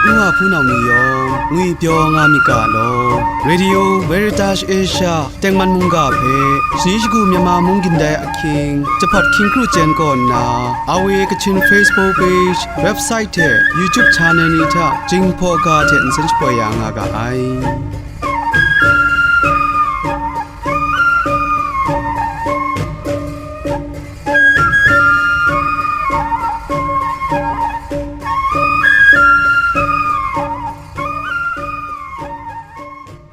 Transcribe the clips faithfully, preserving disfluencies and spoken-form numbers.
Nwa hpunau ni yawng ngwipyaw nga myit ga law. Radio Veritas Asia tengman mungga hpe shani shagu Myanmar mung gindai ahkying, jahpat hkying kru chyen kaw nna, R V A Kachin Facebook page, website hte YouTube channel ni hta Jinghpaw ga hte nsen shapoi ya nga ga ai.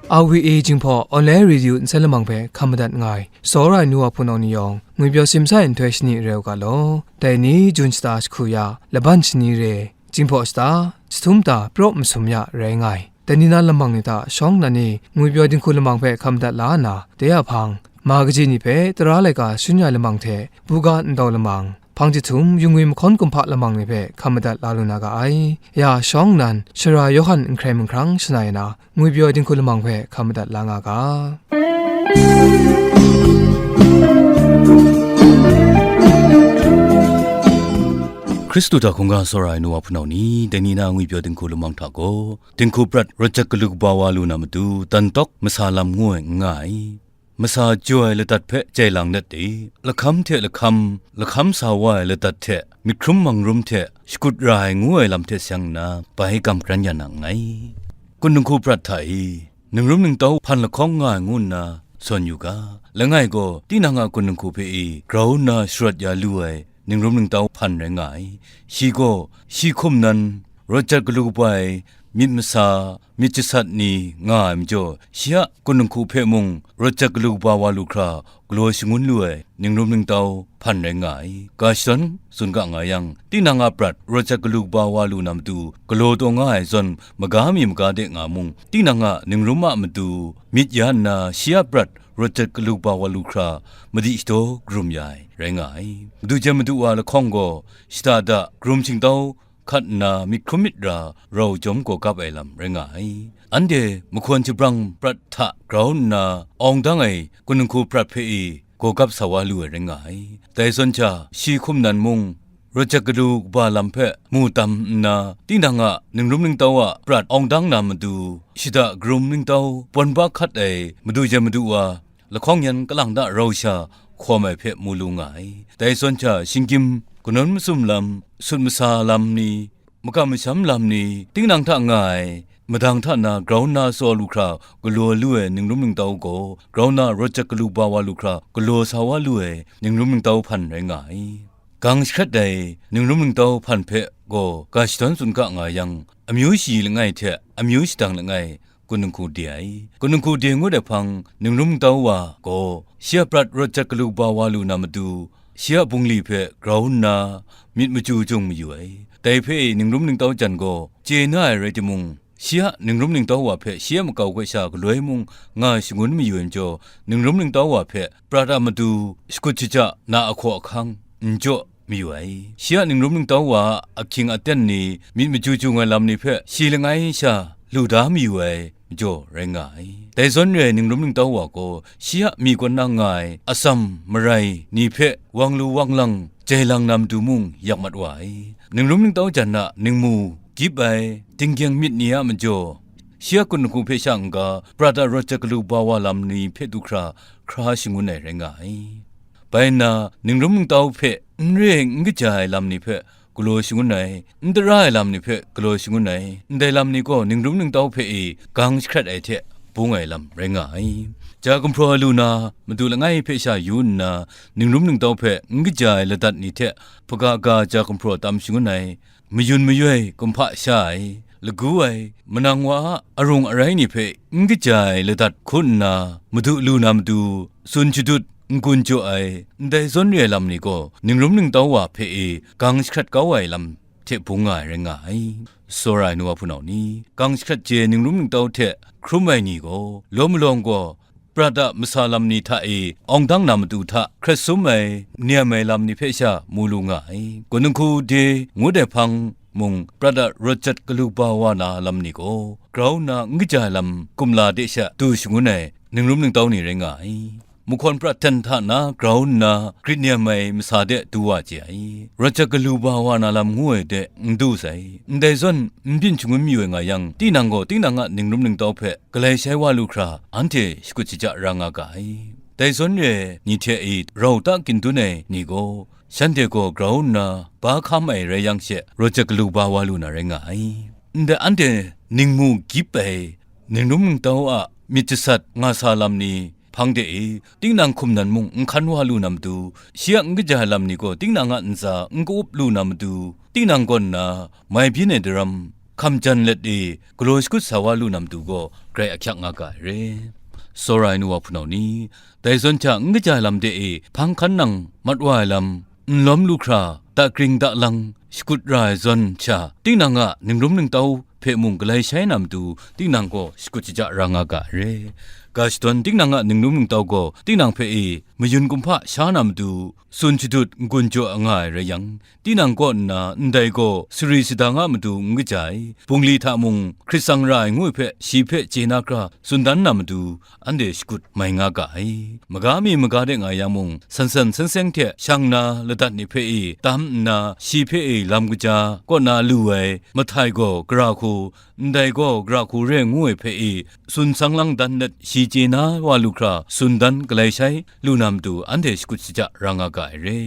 R V A Jinghpaw Online Radio nsen lamang hpe hkam madat nga ai, tsawra ai nu wa hpunau ni yawng, ngwipyaw simsa ai nhtoi shani reu ga law. Dai ni Jun shata jahku ya, laban shani re, Jinghpaw shata, jahtum ta, praw masum ya rai nga ai. Dai ni na lamang ni hta shawng nnan e ngwipyaw dinghku lamang hpe hkam madat la nna, dai a hpang, ma kaji ni hpe tara laika shangun ya lamang hte, buga ndau lamang, hpang jahtum, yungwi mahkawn kumhpa lamang ni hpe hkam madat la lu na ga ai. Ya shawng nnan, Sara Yawhan n hkrai mahkrang shana e na, ngwipyaw dinghku lamang hpe hkam madat la nga ga. Hkristu hta hkungga tsawra ai nu wa hpunau ni, dai ni na ngwipyaw dinghku lamang hta gaw, dinghku prat rawt jat galu kaba wa lu na matu, dan tawk masa lam ngu ai n nga ai. Masa jaw ai ladat hpe jai lang dat e, lahkam hte lahkam, lahkam sa wa ai ladat hte, myit hkrum mangrum hte shakut ra ai ngu ai lam hte seng nna, bai kamsham ya na nngai. Kun dinghku prat hta e, ningrum ningtau hpan lahkawng nga ai ngu nna, sawn yu ga. Langai gaw, tinang a kun dinghku hpe e grau nna sharawt ya lu ai, ningrum ningtau hpan rai nga ai. Shi gaw, shi hkum nan, rawt jat galu kaba ai, myit masa, myit jasat ni nga ai majaw, shi a kun dinghku hpe mung, rawt jat galu kaba wa lu hkra, galaw shangun lu ai, ningrum ningtau hpan rai nga ai. Ga shadawn tsun ga nga yang, tinang a prat, rawt jat galu kaba wa lu na matu, galaw taw nga ai zawn, maga mi maga de nga mung, tinang a ningrum a matu, myit ya nna, shi a prat, rawt jat galu kaba wa lu hkra, madi shadaw karum ya ai, rai nga ai. Madu jan madu wa lahkawng gaw, shada da, karum shingtau, hkat nna myit hkrum myit ra rau chyawm gawgap ai lam rai nga ai. Anhte mahkawn shabrang prat hta grau nna awng dang ai kun dinghku prat hpe e gawgap sa wa lu ai rai nga ai. Dai zawn sha, shi hkum nan mung, rawt jat galu kaba lam hpe mu tam nna, tinang a ningrum ningtau a prat awng dang na matu, shada karum ningtau pawn ba hkat ai madu jan madu wa, lahkawng yan kalang da rau sha hkawm ai hpe mu lu nga ai. Dai zawn sha, shinggyim, kanawn masum lam, sut masa lam ni, makam masham lam ni, tinang hta nga ai, madang hta na grau nna tsaw lu hkra galaw lu ai ningrum ningtau gaw, grau nna rawt jat galu kaba wa lu hkra galaw sa wa lu ai ningrum ningtau hpan rai nga ai. Gang jahkrat ai ningrum ningtau hpan hpe gaw ga shadawn tsun ga nga yang, amyu shayi langai hte amyu shadang langai, kun dinghku de ai. Kun dinghku de ngut ai hpang, ningrum ningtau wa gaw, shi a prat rawt jat galu kaba wa lu na matu, shi a bungli hpe grau nna, myit machyu jung mayu ai. Dai hpe e ningrum ningtau jan gaw, chye na ai rai timung, shi a ningrum ningtau wa hpe shi a makau hkoi sha galoi mung nga shangun mayu ai majaw, ningrum ningtau wa hpe prat a matu shakut shaja na ahkaw ahkang n jaw mayu ai. Shi a ningrum ningtau wa a ahkying aten ni, myit machyu jung ai lam ni hpe shi langai sha lu da mayu ai majaw rai nga ai. Dai zawn re ai ningrum ningtau wa gaw, shi a mi kawn na nga ai atsam marai ni hpe wang lu wang lang jai lang na matu mung yak mat wa ai. Ningrum ningtau jan a ningmu gyip ai, dinggyeng myit ni a majaw, shi a kun dinghku hpe sha n-ga, prat a rawt jat galu kaba wa lam ni hpe du hkra, hkra shangun ai rai nga ai. Bai nna, ningrum ningtau hpe n re n kaja ai lam ni hpe galaw shangun ai, n tara ai lam ni hpe galaw shangun ai, ndai lam ni gaw ningrum ningtau hpe e gang jahkrat ai hte bung ai lam rai nga ai. Ja gumhpraw ai lu na, madu langai hpe sha yu nna, ningrum ningtau hpe n kaja ai ladat ni hte hpaga ga ja gumhpraw tam shangun ai, mayun mayoi kumhpa sha ai, lagu ai, manang wa a arung arai ni hpe n kaja ai ladat hkun nna, madu lu na matu, tsun shadut, n-gun jaw ai, ndai zawn re ai lam ni gaw, ningrum ningtau wa hpe e gang jahkrat kau ai lam hte bung nga ai rai nga ai. Tsawra ai nu wa hpunau ni, gang jahkrat je ningrum ningtau hte hkrum ai ni gaw, lawm malawng gaw, prat a masa lam ni hta e awng dang na matu hta hkret sum ai, nem ai lam ni hpe sha mu lu nga ai. Kun dinghku de ngut ai hpang mung, prat a rawt jat galu kaba wa na lam ni gaw, grau nna n kaja ai lam kumla de sha du shangun ai ningrum ningtau ni rai nga ai. mahkawn prat hten hta na grau nna grit nem ai masa de du wa chye ai. Rawt jat galu ba wa na lam ngu ai de n du sai. Ndai zawn n byin shangun mayu ai nga yang, tinang gaw tinang a ningrum ningtau hpe galai shai wa lu hkra, anhte shakut shaja ra nga ga ai. Dai zawn re ai ni hte e rau ta gindan ai ni gaw, shanhte gaw grau nna ba hkam ai rai yang she, rawt jat galu ba wa lu na rai nga ai. Ndai anhte ningmu gyip ai, ningrum ningtau a myit jasat nga sa lam ni hpang de e, tinang hkum nan mung n hkan wa lu na matu, shi a n kaja ai lam ni gaw tinang a ntsa n ka-up lu na matu, tinang kaw nna mai byin ai daram, hkam jan let e galaw shakut sa wa lu na matu gaw, grai ahkyak nga ga ai re. Tsawra ai nu wa hpunau ni, dai zawn hta n kaja ai lam de e hpang hkan nang mat wa ai lam, n lawm lu hkra, dakring dalang shakut ra ai zawn sha, tinang a ningrum ningtau hpe mung galai shai na matu, tinang gaw shakut shaja ra nga ga ai re. Ga shadawn tinang a ningrum ningtau gaw tinang hpe e mayun kumhpa sha na matu, tsun shadut n-gun jaw nga ai rai yang, tinang kaw nna ndai gaw sari sadang a matu n kaja ai, bungli hta mung hkrit tsang ra ai ngu ai hpe shi hpe chye na hkra tsun dan na matu, anhte shakut mai nga ga ai. Maga mi maga de nga yang mung, san san seng seng hte shang na ladat ni hpe e tam nna, shi hpe e lam kaja kaw na lu ai, mahtai gaw gara hku, ndai gaw gara hku re ngu ai hpe e tsun sang lang dan let, shi chye na wa lu hkra tsun dan galai shai lu na matu, anhte shakut shaja ra nga ga ai re.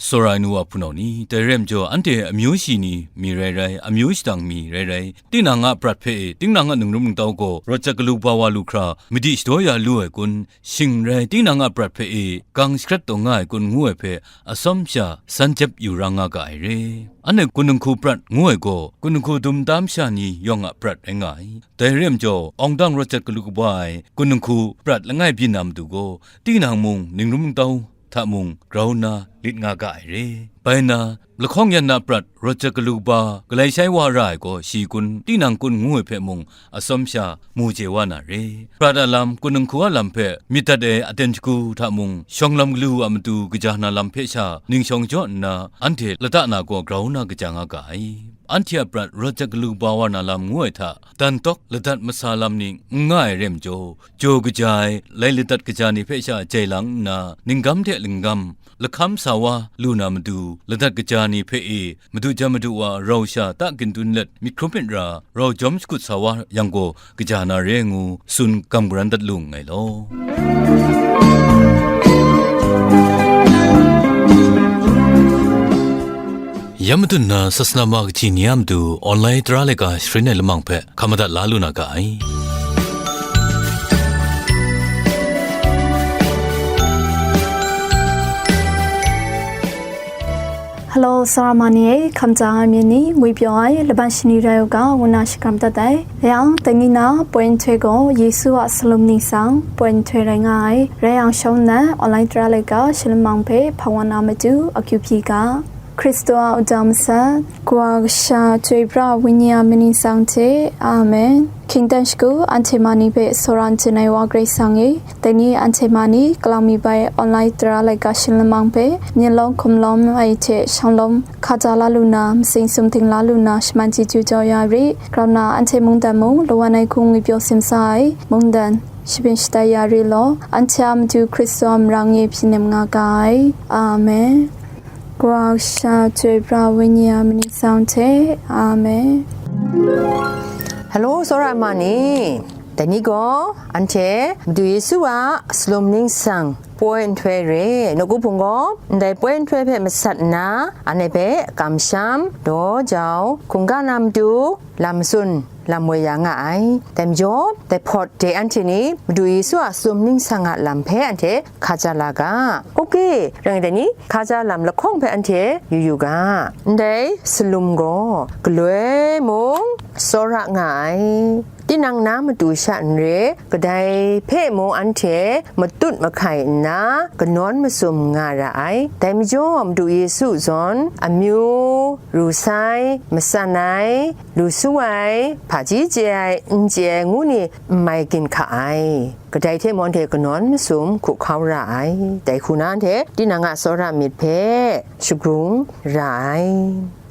Tsawra ai nu wa hpunau ni, dai rai majaw, anhte amyu shi ni mi rai rai, amyu shadang mi rai rai, tinang a prat hpe e tinang a ningrum ningtau gaw rawt jat galu ba wa lu hkra, madi shadaw ya lu ai kun, shing rai tinang a prat hpe e gang shakrat taw nga ai kun ngu ai hpe, atsawm sha san jep yu ra nga ga ai re. Anhte kun dinghku prat ngu ai gaw, kun dinghku dum tam sha ni yawng a prat rai nga ai. Dai rai majaw, awng dang rawt jat galu kaba ai kun dinghku prat langai byin na matu gaw, tinang mung ningrum ningtau hta mung grau nna lit nga ga ai re. Bai nna, lahkawng yan na prat rawt jat galu kaba galai shai wa ra ai gaw, shi kun, tinang kun ngu ai hpe mung atsawm sha mu chye wa na re. Prat a lam, kun dinghku a lam hpe myit dat ai aten shagu hta mung, shawng lam galu a matu kaja na lam hpe sha ning shawng jaw nna, anhte lata na gaw grau nna kaja nga ga ai. Anhte a prat rawt jat galu kaba wa na lam ngu ai hta, dan tawk ladat masa lam ni n nga ai rai majaw, jaw kaja ai, lai ladat kaja ni hpe sha jai lang nna, ninggam hte linggam lahkam sa wa lu na matu, ladat kaja ni hpe e, Madu jan Madu wa rau sha ta gindan let, myit hkrum myit ra, rau jawm shakut sa wa yang gaw, kaja na re ngu, tsun kam garan dat lu nngai law. Ya madun na sasana ma kaji ni a matu online tara laika sharin ai lamang hpe hkam madat la lu na ga ai. Hello, Saramani e, hkam tsang ai myit ni, ngwi pyaw ai, laban shani rai u ga, ngu na shakram dat ai. Yang, dai ni na, point htoi gaw, Yesu a salum ningsang, point htoi rai nga ai. Rai yang shawng nna, online tara laika, shalamang hpe, hpa wa na matu, akyu hpyi ga. Hkristu a uda masat, Kawa Kasha, Chyoi Pra, Wenyi a myit ningsang hte. Amen. Hkying dan shagu, anhte mani hpe saran chyen ai wa Karai Kasang e, dai ni anhte mani kalang mi bai online tara laika shalamang hpe, myin lawm hkum lawm ai hte shang lawm hkaja la lu na, matsing sumting la lu na, shaman chyeju jau ya ri, grau na anhte mungdan mung, lawan ai hku ngwi pyaw simsa ai, mungdan, shabyin shatai ya ri law, anhte a Madu Hkristu a marang e hpyi nem nga ga ai. Amen. Kawa Kasha, Chyoi Pra, Wenyi a myit ningsang hte. Amen. Hello, Saramani. Dai ni gaw, anhte Madu Yesu a salum ningsang, point htoi re, nawku hpung gaw, ndai point htoi hpe masat nna, anhte hpe kamsham, daw jau, hkungga na matu, lam tsun, lam woi ya nga ai. Dai majaw, dai hpawt de anhte ni Madu Yesu a salum ningsang a lam hpe anhte hkaja la ga. Oke, rai ngai dai ni, hkaja lam lahkawng hpe anhte yu yu ga. Ndai salum gaw galoi mung tsawra nga ai. Tinang na matu sha n re, kadai hpe mung anhte matut mahkai nna, kanawn masum nga ra ai. Dai majaw, Madu Yesu zawn, amyu, ru sai, matsan ai, lu su ai, hpaji chye ai, n chye ai ngu ni n mai gin hka ai. Kadai hte mung anhte kanawn masum hku hkau ra ai. Dai hku na anhte tinang a tsawra myit hpe shagrung ra ai.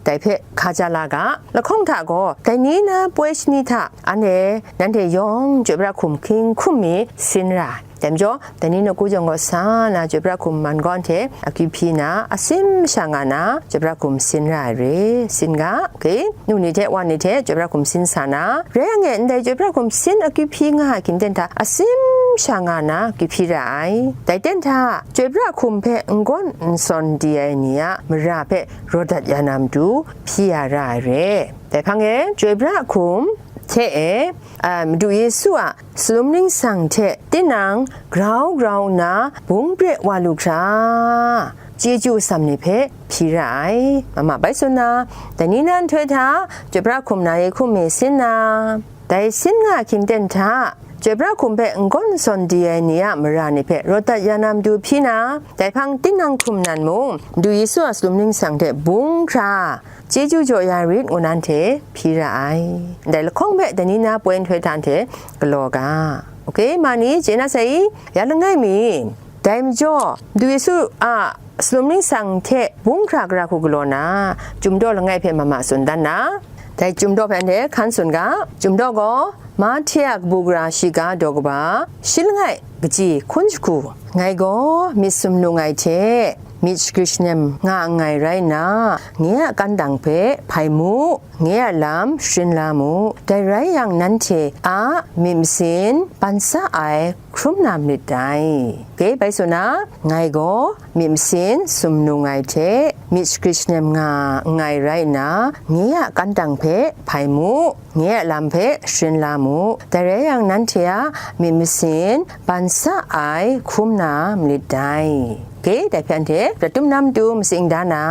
dai hpe hkaja la ga. Lahkawng hta gaw, dai ni na poi shani hta, anhte, nanhte yawng chyoi pra hkum hkying hkum mi sin ra ai. Dai majaw, dai ni nawku jawng gaw sa na chyoi pra hkum man gaw anhte akyu hpyi na, asin masha nga na, chyoi pra hkum sin ra ai re, sin ga, oke, nu ni hte wa ni hte chyoi pra hkum sin sa na, rai yang e, ndai chyoi pra hkum sin akyu hpyi nga ai hkying ten hta, asin masha nga na akyu hpyi ra ai. Dai ten hta, chyoi pra hkum hpe n gawn n sawn di ai ni a mara hpe rawt dat ya na matu hpyi ya ra ai re. Dai hpang e, chyoi pra hkum hte e, a, Madu Yesu a salum ningsang hte tinang grau grau nna bung pre wa lu hkra, chyeju atsam ni hpe hpyi ra ai. Mama bai tsun na, dai ni na nhtoi hta, chyoi pra hkum na ye hkum mi sin na, dai sin nga hkying ten hta, chyoi pra hkum hpe n gawn n sawn di ai ni a mara ni hpe rawt dat ya na matu hpyi na, dai hpang tinang hkum nan mung, Madu Yesu a salum ningsang hte bung hkra, chyeju jaw ya rit ngu na anhte hpyi ra ai. Ndai lahkawng hpe dai ni na poi nhtoi hta anhte galaw ga. Oke, ma ni, chye na sai i, ya langai mi. Dai majaw, Madu Yesu a salum ningsang hte bung hkra gara hku galaw na, Chyum daw langai hpe mama tsun dan na. Dai Chyum daw hpe anhte hkan tsun ga. Chyum daw gaw, Mahte a kabu gara shiga daw kaba, shi langai kaji hkun jahku, ngai gaw myit sumnung ai hte myit shagrit shanem nga nngai rai nna, nye a kantang hpe hpai mu, nye a lam sharin la mu, dai rai yang, nanhte a myit masin ban sa ai hkrum na malit dai. Oke, bai tsun na, ngai gaw myit masin sumnung ai hte myit shagrit shanem nga nngai rai nna, nye a kantang hpe hpai mu, nye a lam hpe sharin la mu, dai rai yang, nanhte a myit masin ban sa ai hkrum na malit dai. Oke, dai hpe anhte prat dum na matu matsing da na,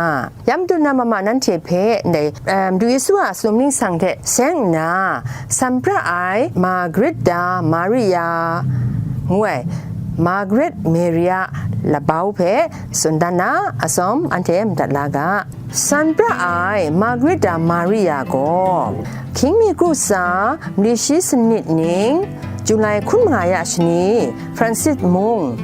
ya matu na mama nanhte hpe ndai, em, Madu Yesu a salum ningsang hte seng nna, san pra ai Margaret da Maria ngu ai, Margaret Maria labau hpe tsun dan na, atsawm anhte madat la ga. San pra ai Margaret da Maria gaw, hkying mi kru tsa mali shi sanit ning, Julai hkun manga ya shani, Francis mung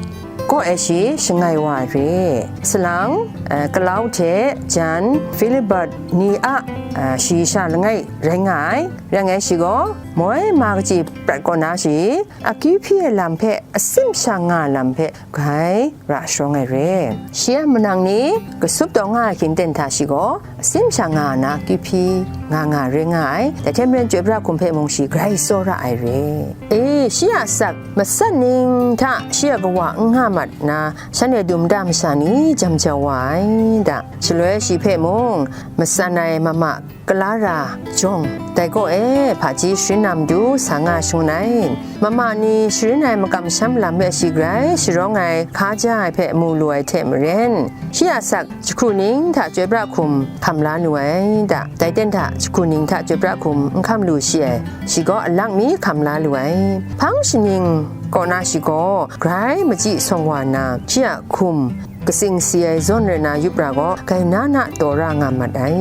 kaw e shi shangai wa ai re. Salang, eh, Kalau hte jan, Philibert ni a, eh, shayi sha langai rai nga ai. Rai ngai, shi gaw moi ma kaji prat kaw na shi, akyu hpyi ai lam hpe, asin masha nga ai lam hpe, grai ra sharawng ai re. Shi a manang ni kasup taw nga ai hkying ten hta shi gaw, asin masha nga na akyu hpyi nga nga re nga ai, dai hte maren chyoi pra hkum hpe mung shi grai tsaw ra ai re. E, shi a asak matsat ning hta shi a kawa n nga mat na, shanhte dum da masha ni jam jau wa ai da. Shaloi shi hpe mung matsan ai mama Clara jawng, dai kaw e hpaji sharin na matu sa nga shangun ai. Mama ni sharin ai makam masham lam hpe shi grai sharawng ai, hka ja ai hpe mu lu ai hte maren, shi a asak jahku ning hta chyoi pra hkum hkam la lu ai da. Dai ten hta jahku ning hta chyoi pra hkum n hkam lu shi ai, shi gaw alak mi hkam la lu ai. Hpang shaning kaw na shi gaw grai machyi sawng wa nna, shi a hkum katsing si ai zawn rai na yup ra gaw, grai na na taw ra nga mat ai.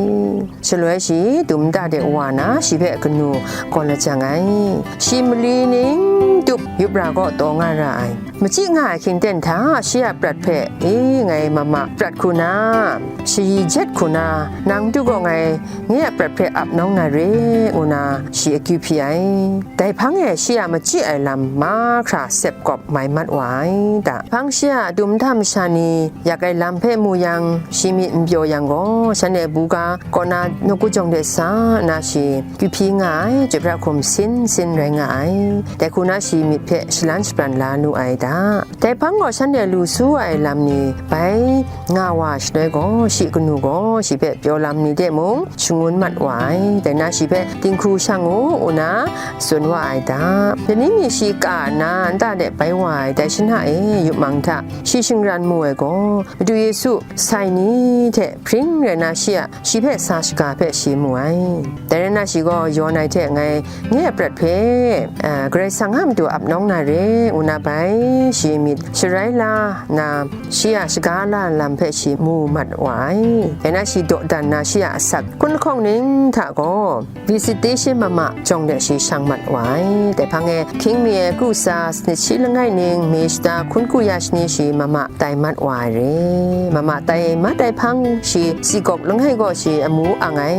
Shaloi shi dum nta de wa na, shi hpe kanu gaw lajang ai. Shi mali ning tup yup ra gaw taw nga ra ai. Machyi nga ai hkying ten hta shi a prat hpe, e, ngai mama prat hku na, shayi jet hku na, nang matu gaw ngai nye a prat hpe ap nawng na re, ngu na shi akyu hpyi ai. Dai hpang e shi a machyi ai lam mahkra sep kawp mai mat wa ai da. Hpang shi a dum nta masha ni yak ai lam hpe mu yang, shi myit n pyaw yang gaw, shanhte buga kaw na nawku jawng de sa nna shi kyu hpyi nga ai, chyoi pra hkum sin sin rai nga ai. Dai hku na shi myit hpe shalan shapran la nu ai da. Dai hpang gaw shanhte lu su ai lam ni bai nga wa shaloi gaw, shi kanu gaw shi hpe pyaw lam ni de mung shangun mat wa ai. Dai na shi hpe dinghku shang u, ngu na tsun wa ai da. Dai ni mi shi ka nna nta de bai wa ai, dai shana e yup mang hta shi shingran mu ai gaw, Madu Yesu sai ni hte hpring rai na shi a, shi hpe sa shaga hpe shi mu ai. Dai rai na shi gaw, yawn ai hte ngai nye a prat hpe, a, Karai Kasang a matu ap nawng na re, ngu na bai shi myit sharai la nna, shi a shaga la lam hpe shi mu mat wa ai. Dai na shi dawdan na shi a asak hkun lahkawng ning hta gaw, visitation mama jawng de shi shang mat wa ai. Dai hpang e hkying mi ai kru tsa sanit shi langai ning, mi shata hkun ku ya shani shi mama tai mat wa ai re. Mama tai mat ai hpang shi sikawk langai gaw shi amu ang ai.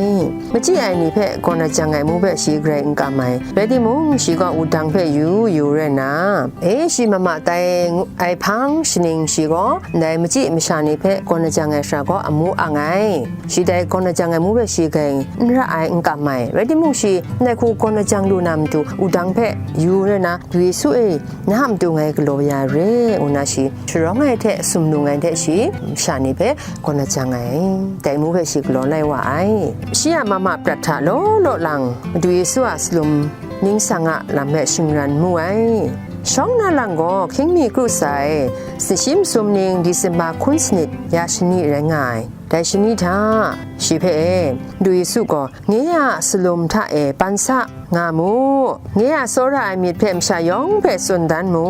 Machyi ai ni hpe gaw na jang ai amu hpe shi grai n kam ai. Rai timung, shi gaw wudang hpe yu yu rai nna, e, shi mama tai ngu ai hpang shaning shi gaw ndai machyi masha ni hpe gaw na jang ai hkra gaw amu ang ai. Shi dai gaw na jang ai amu hpe shi grai n ra ai, n kam ai. Rai timung, shi ndai hku gaw na jang lu na matu wudang hpe yu rai nna, Yesu e, na a matu ngai galaw ya re, ngu na shi sharawng ai hte sumnung ai hte shi masha ni hpe gaw na jang ai. Dai amu hpe shi galaw lai wa ai. Shi a mama prat hta law law lang, Madu Yesu a salum ningsang a lam hpe shingran mu ai. Shawng na lang gaw hkying mi kru tsa e, sanit shi masum ning Disemba hkun sanit ya shani rai nga ai. Dai shani hta, shi hpe e, Madu Yesu gaw, "Nye a salum hta e pan sa nga mu, nye a tsawra ai myit hpe masha yawng hpe tsun dan mu,"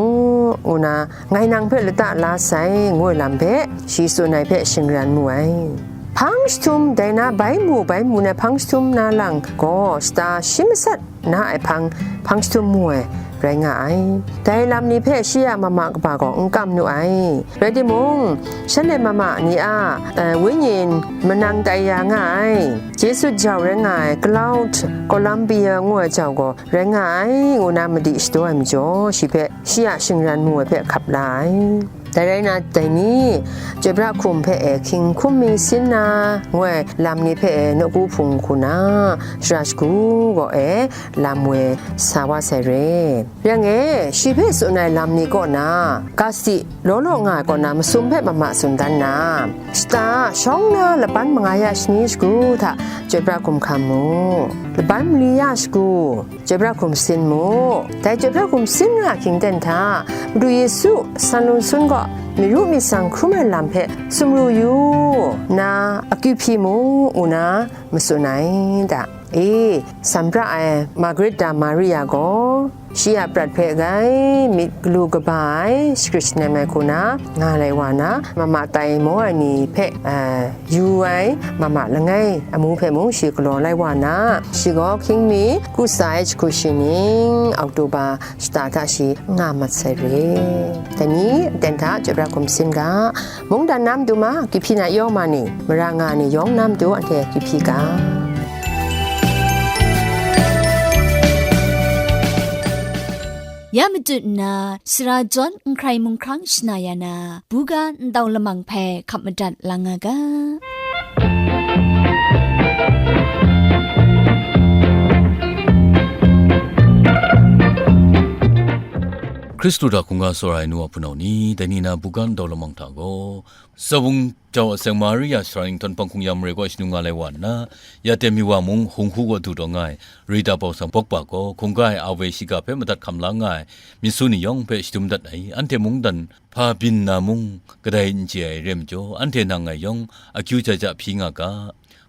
ngu na, "Ngai nang hpe lata la sai," ngu ai lam hpe shi tsun ai hpe shingran mu ai. Hpang jahtum, dai na bai mu, bai mu na hpang jahtum na lang gaw, shata shi masat na ai hpang, hpang jahtum mu ai rai nga ai. Dai lam ni hpe shi a mama kaba gaw n kam nu ai. Rai timung, shanhte mama ni a, eh, wenyi manang tai ya nga ai, Jesuit jau rai nga ai Claude Colombier ngu ai jau gaw rai nga ai, ngu na madi shadaw ai majaw, shi hpe shi a shingran mu ai hpe hkap la ai. Dai rai na, dai ni, chyoi pra hkum hpe e hkying hkum mi sin na, ngu ai lam ni hpe e nawku hpung hku na, shara shagu gaw e lam we sa wa sai re. Yang e, shi hpe tsun ai lam ni kaw na, ga si law law nga ai kaw na, masum hpe mama tsun dan na, shata shawng na laban manga ya shani shagu hta chyoi pra hkum hkam mu. Laban mali ya shagu, chyoi pra hkum sin mu. Dai chyoi pra hkum sin ra hkying ten hta, Madu Yesu san lung sun gaw myi ru myit tsang hkrum ai lam hpe sumru yu nna, akyu hpyi mu, ngu na matsun ai da. E, sam pra ai Margaret da Maria gaw, shi a prat hpe gai myit galu kaba ai shagrit shanem ai hku na, nga lai wa na, mama tai maw ai ni hpe, eh, yu ai mama langai amu hpe mung shi galaw lai wa na, shi gaw hkying mi kru tsa ai jahku shi ning, Oktoba shata hta shi nga mat sai re. Dai ni, aten hta chyoi pra hkum sin ga, mungdan na matu ma, kihpyi na yaw ma ni, mara nga ni yawng na matu anhte kihpyi ga. Ya matut nna, sara jawn n hkrai mung hkrang shana ya na, buga ntau lamang hpe hkap madat lang nga ga. Hkristu hta hkungga tsawra ai nu wa hpunau ni, dai ni na buga ntau lamang hta gaw, Tsawbung jau aseng Maria Shara Ningtan Hpang Hkung Ya Mare kaw shanu nga lai wa nna, ya ten mi wa mung hung hku kaw du taw nga ai, Rita Bawsang Bawkpa gaw, hkungga ai Awe shiga hpe madat hkam la nga ai myit su ni yawng hpe shadum dat ai, anhte mungdan hpa byin nna mung kadai n chye ai re majaw, anhte nang ngai yawng akyu ja ja hpyi nga ga.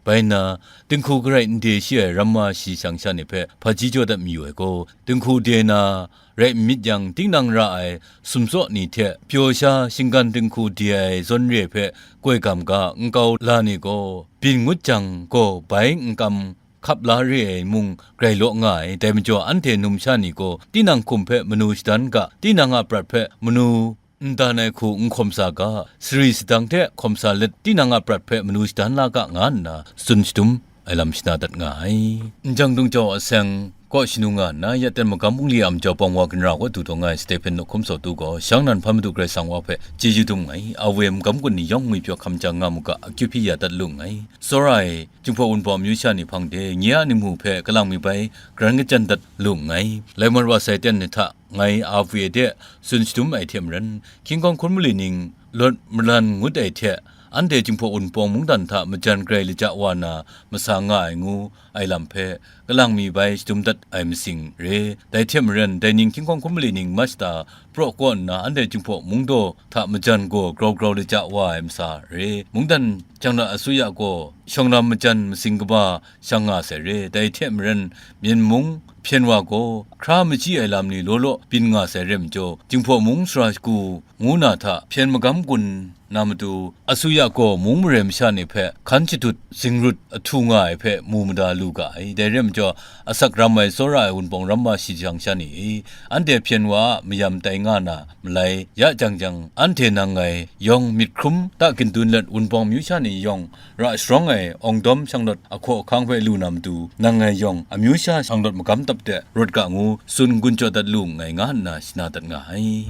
Bai nna, dinghku garai n de shi ai ramma shi shang sha ni hpe hpaji jaw dat mayu ai gaw, dinghku de na rai n myit yang, tinang ra ai sumtsaw ni hte pyaw sha shinggan dinghku de ai zawn re hpe koi gam ga nkau la ni gaw, byin ngut jang gaw bai n kam hkap la re ai mung grai law nga ai. Dai majaw, anhte numsha ni gaw tinang hkum hpe manu shadan ga, tinang a prat hpe manu n dan ai hku n hkawm sa ga, sari sadang hte hkawm sa let, tinang a prat hpe manu shadan la ga, nga nna tsun shadum ai lam shana dat nga ai. Njang dung jau aseng kaw shanu nga nna, ya ten magam bungli a majaw pawng wa ginra kaw du taw nga ai Stephen Nawhkum Sawtu gaw, shang nan hpa Madu Karai Kasang wa hpe chyeju dum nngai, Awe magam gun ni yawng ngwipyaw hkam jang nga mu ga, akyu hpyi ya dat lu nngai. Tsawra ai Jinghpaw Wunpawng amyu sha ni hpang de, nye a ningmu hpe kalang mi bai garan kachyan dat lu nngai. Lai mat wa sai ten ni hta, ngai Awe de tsun shadum ai hte maren, hkying hkawng hkun mali ning lawt malan ngut ai hte, anhte Jinghpaw Wunpawng mungdan hta majan grai laja wa na masa nga ai ngu ai lam hpe kalang mi bai shadum dat ai masing re. Dai hte maren, dai ning hkying hkawng hkum mali ning mashta praw kaw nna, anhte Jinghpaw mung daw hta majan gaw grau grau laja wa ai masa re. Mungdan Jangra Asuya gaw shawng lam majan masing kaba shang nga sai re. Dai hte maren, Myen mung hpyen wa gaw hkra machyi ai lam ni law law byin nga sai re majaw, Jinghpaw mung sara shagu ngu na hta hpyen magam gun na matu, Asuya gaw mung mare masha ni hpe hkan shadut zingrut ahtu nga ai hpe mu mada lu ga ai. Dai re majaw, asak ram ai tsawra ai Wunpawng ramma shi jang sha ni e, anhte hpyen wa a mayam tai nga na malai, ya jang jang, anhte nang ngai yawng myit hkrum ta gindun let, Wunpawng amyu sha ni yawng ra sharawng ai awng dawm shanglawt ahkaw ahkang hpe lu na matu, nang ngai yawng amyu sha shanglawt magam tap de rawt ga ngu tsun n-gun jaw dat lu nngai, nga nna shana dat nga ai.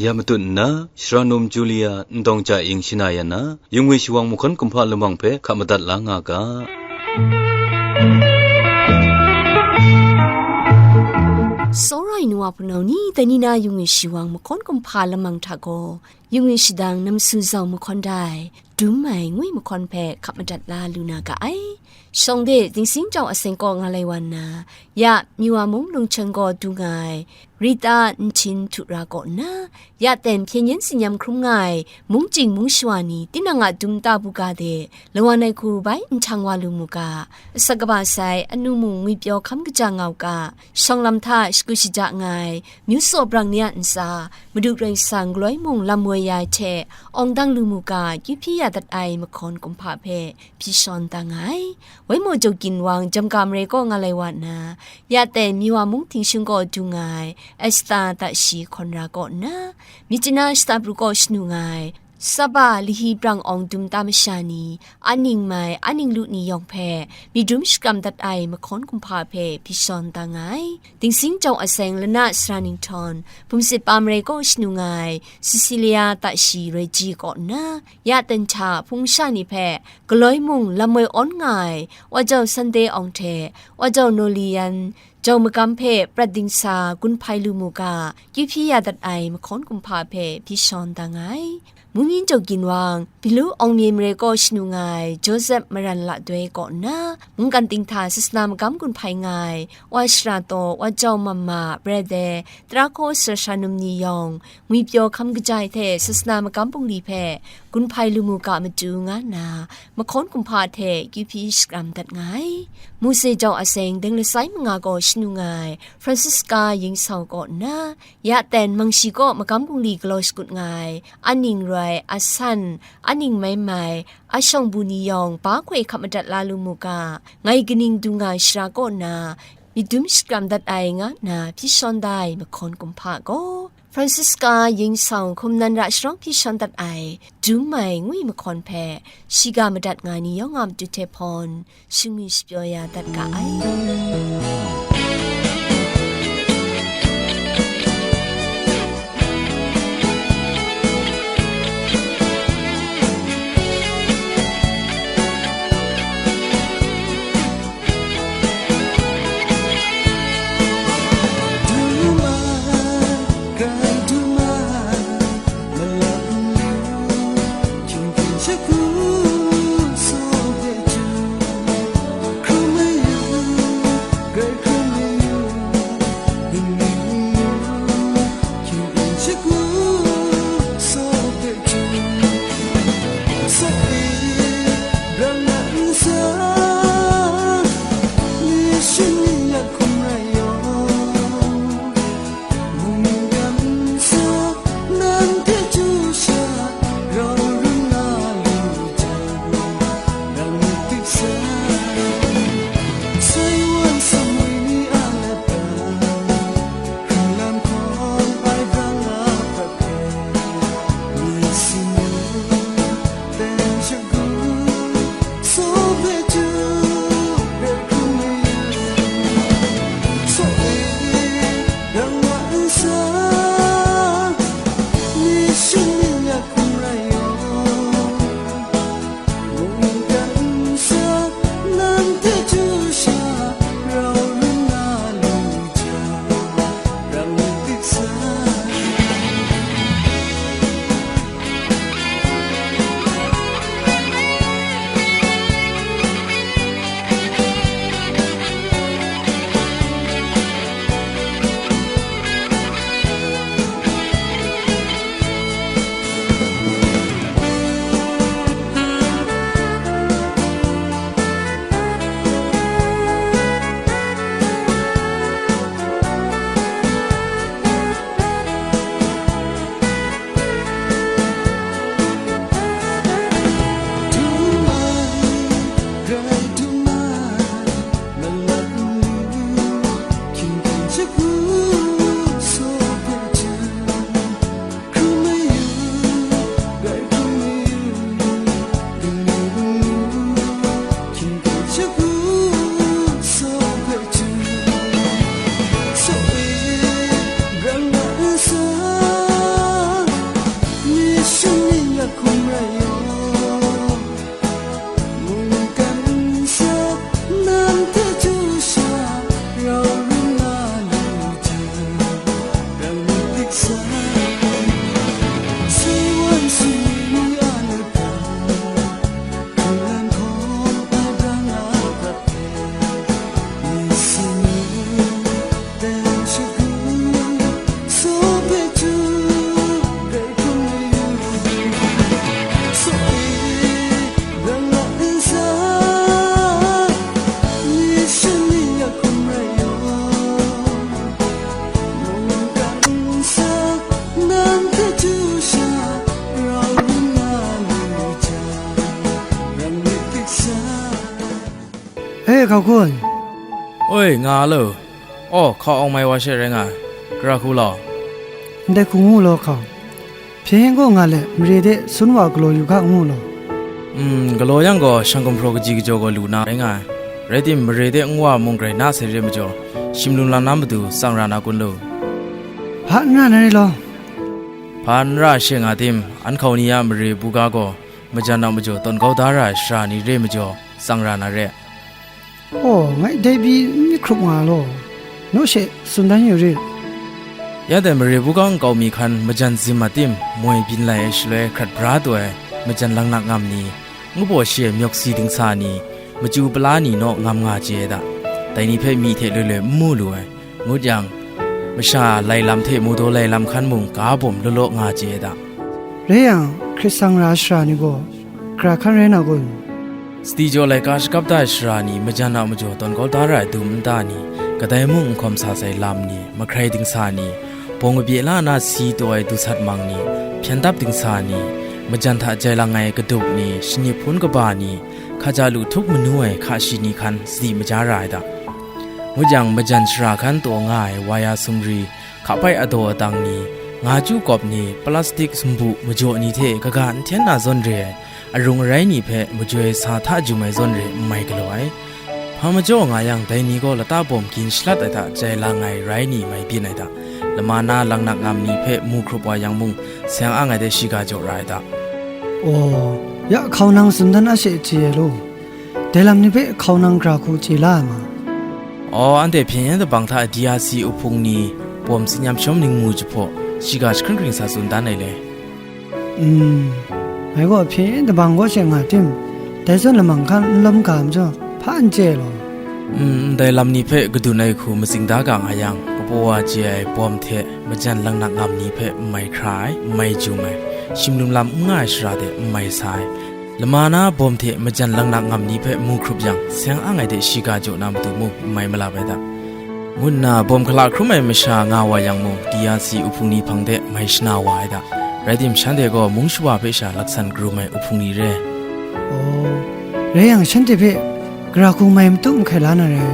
Ya matut nna, Sara Num Julia Ndawng Ja Ing shana ya na, Yungwi Shawang mahkawn kumhpa lamang hpe hka madat la nga ga. Tsawra ai nu wa hpunau ni, dai ni na Yungwi Shawang mahkawn kumhpa lamang hta gaw, Yungwi shadang Namsu Zau mahkawn dai, Dum Ai ngwi mahkawn hpe hka madat la lu na ga ai. Shawng de Dingsing Jau Aseng kaw nga lai wa nna, ya Miwa mung Lungcheng gaw du nga ai, Rita Nhtin Htu Ra kaw nna, ya ten hpyen yen tsin-yam hkrum nga ai mungchying mungshawa ni, tinang a dum nta buga de lawan ai hku bai nhtang wa lu mu ga, asak kaba sai anu mung ngwipyaw hkam kaja nga u ga, shawng lam hta shagu shaja nga ai, myu tsaw brang ni a ntsa, Madu Karai Kasang galoi mung lam woi ya ai hte awng dang lu mu ga, kyu hpyi ya dat ai mahkawn kumhpa hpe hpyi shawn da nga ai. Waimaw Jaw Ginwang Jamga Mare kaw nga lai wa nna, ya ten Miwa mung Tingshung kaw du nga ai, Esta Tashi Hkawn Ra kaw nna, Myitkyina shata pru kaw shanu nga ai, Saba Lahi Brang Awng Dum Ta Masha ni, Aning Mai, Aning Lu ni yawng hpe myit dum shakram dat ai mahkawn kumhpa hpe hpyi shawn da nga ai. Dingsing Jau Aseng Lana Sara Ninghtawn, Bumsit Pa Mare kaw shanu nga ai, Cecilia Tashi Roi Ji kaw nna, ya ten hta hpung sha ni hpe galoi mung lam woi awn nga ai, Wa Jau Sande Awng hte Wa Jau Noli Yan, Jau Magam hpe prat dingsa gun hpai lu mu ga, kyu hpyi ya dat ai mahkawn kumhpa hpe hpyi shawn da nga ai. Mungyin Jaw Ginwang, Bilu Awng Myen Mare kaw shanu nga ai, Joseph Maran La Doi kaw nna, mungkan ting hta sasana magam gun hpai nga ai, Wa Shara Taw, Wa Jau Mama, Brother, Tara Hkaw Sara Shanum ni yawng, ngwipyaw hkam kaja ai hte sasana magam bungli hpe gun hpai lu mu ga matu nga nna, mahkawn kumhpa hte kyu hpyi shakram dat nga ai. Mose Jau Aseng Deng Lasai Manga kaw shanu nga ai, Francisca Yingsau kaw nna, ya ten Mangshi kaw magam bungli galaw shakut nga ai, Aning Roi, Asan, Aning Mai Mai, Ashawng Bu ni yawng ba hkoi hkap madat la lu mu ga, ngai kaning du nga ai shara kaw na, myit dum shakram dat ai, nga nna hpyi shawn da ai mahkawn kumhpa gaw, Francisca Yingsau hkum nan ra sharawng hpyi shawn dat ai, Dum Ai ngwi mahkawn hpe shiga madat nga ni yawng a matu hte hpawn, shingwi shapyaw ya dat ga ai. Shagu saw hpe hten, hkrum mayu, rai hkrum mayu, dingli dinglu, hkying hte shagu saw hpe hten, saw e, brang na nsa, myit shani ya hkum rai yaw. Mungkan nsa, nan hte chyu sha, rau ring nga lu jang, rang myit dik sa. Sai wan sumwi a lata, hkunglan hkawm a dang a gat hpe, myit sanu, E, hkau kun. Oi, nga lo. Aw, hkau awng mai wa she rai nga ai. Gara hku law. Ndai hku ngu law hkau. Hpyen gaw nga let, mare de sun wa galaw yu ga ngu law. Mm, galaw yang gaw, shang gumhpraw kaji kajaw gaw lu na rai nga ai. Rai tim, mare de nwa mung grai na sai re majaw, shim lum lam na matu tsang ra na kun lu. Hpa n ra na re law. Hpa n ra she nga tim, an hkau ni a mare buga gaw, majan a majaw tawn kau da ra ai shara ni re majaw, tsang ra na re. Aw, ngai dai pyi n myit hkrup nga law, naw she tsun dan yu rit. Ya dai mare buga nkau mi hkan majan zim a tim, moi byin lai ai shaloi hkrat bra taw ai, majan laknak ngam ni, ngu baw shi ai myawk si dingsa ni, machyu pala ni naw ngam nga chye ai da. Dai ni hpe myi hte loi loi n mu lu ai. Ngut yang, masha lai lam hte mu daw lai lam hkan mung ga bawm law law nga chye ai da. Rai yang, hkrit sang ra shara ni gaw, gara hkan rai na kun? Sadi jaw laika shakap da ai shara ni, majan a majaw tawn kau da ra ai dum nta ni, kadai mung n hkawm sa sai lam ni, mahkrai dingsa ni, bawng kabye la na si taw ai dusat mang ni, hpyen dap dingsa ni, majan hta jai lang ai kadup ni, shani hpun kaba ni, hkaja lu htup manu ai hka shi ni hkan sadi maja ra ai da. Ngut yang, majan shara hkan taw nga ai waya sumri, hkapai adaw adang ni, nga chyu kawp ni, plastik sumbu majaw ni hte kaga n hten na zawn re ai, arung arai ni hpe majoi sa hta jum ai zawn re n mai galaw ai. Hpa majaw nga yang, dai ni gaw lata bawm gin shalat ai hta jai lang ai rai ni mai byin ai da. Lama na laknak ngam ni hpe mu hkrup wa yang mung, seng ang ai de shiga jaw ra ai da. Aw, ya hkau nang tsun dan a she chye ai law. Dai lam ni hpe hkau nang gara hku chye la ai ma? Aw, anhte hpyen yen dabang hta D R C uhpung ni bawm tsin yam shawm ning mu jahpaw, shiga jahkring hkring sa tsun dan ai le. Mm, ngai gaw hpyen yen dabang kaw she nga tim, dai zawn lamang hkan n lawm ga majaw, hpa n chye ai law. Mm, ndai lam ni hpe kadun ai hku matsing da ga nga yang, kapaw wa chye ai bawm hte majan laknak ngam ni hpe n mai hkra ai, n mai jum ai, shim lum lam n nga ai shara de n mai sa ai, lama na bawm hte majan laknak ngam ni hpe mu hkrup yang, seng ang ai de shiga jaw na matu mung n mai malap ai da, ngu nna bawm hkala hkrum ai masha nga wa yang mung, D R C uhpung ni hpang de mai shana wa ai da. Rai tim, shanhte gaw mung shawa hpe sha laksan karum ai uhpung ni re. Aw, rai yang, shanhte hpe gara hku mai matu mahkai la na rai.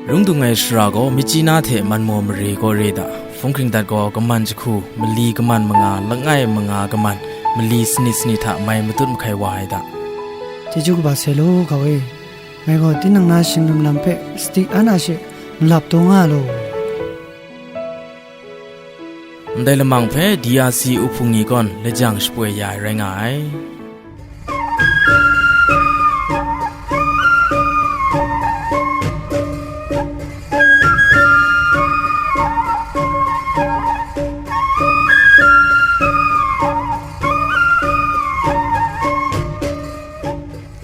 Rung dung ai shara gaw Myitkyina hte Manmaw mare gaw re da. Hpung hkring dat gaw kaman jahku, mali kaman manga, langai manga kaman, mali sanit sanit hta mai matut mahkai wa ai da. Chyeju kaba sai law, hkau e. Ngai gaw tinang na shing lum lam hpe sadi an a she malap taw nga law. Ndai lamang hpe D R C uhpung ni gaw lajang shapoi ya ai rai nga ai.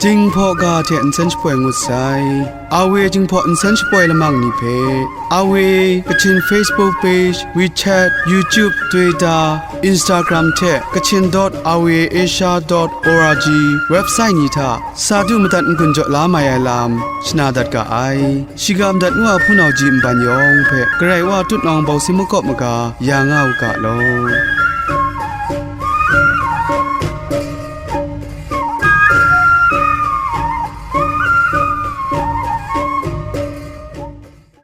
Jinghpaw ga hte nsen shapoi ngut sai. Awe Jinghpaw nsen shapoi lamang ni hpe, Awe Kachin Facebook page, WeChat, YouTube, Twitter, Instagram hte Kachin dot awe asia dot org website ni hta sa du madat n-gun jaw la mai ai lam shana dat ga ai. Shiga madat ngu a hpunau ji nban yawng hpe Karai Wa tutnawng bawsi makawp maga ya nga u ga law.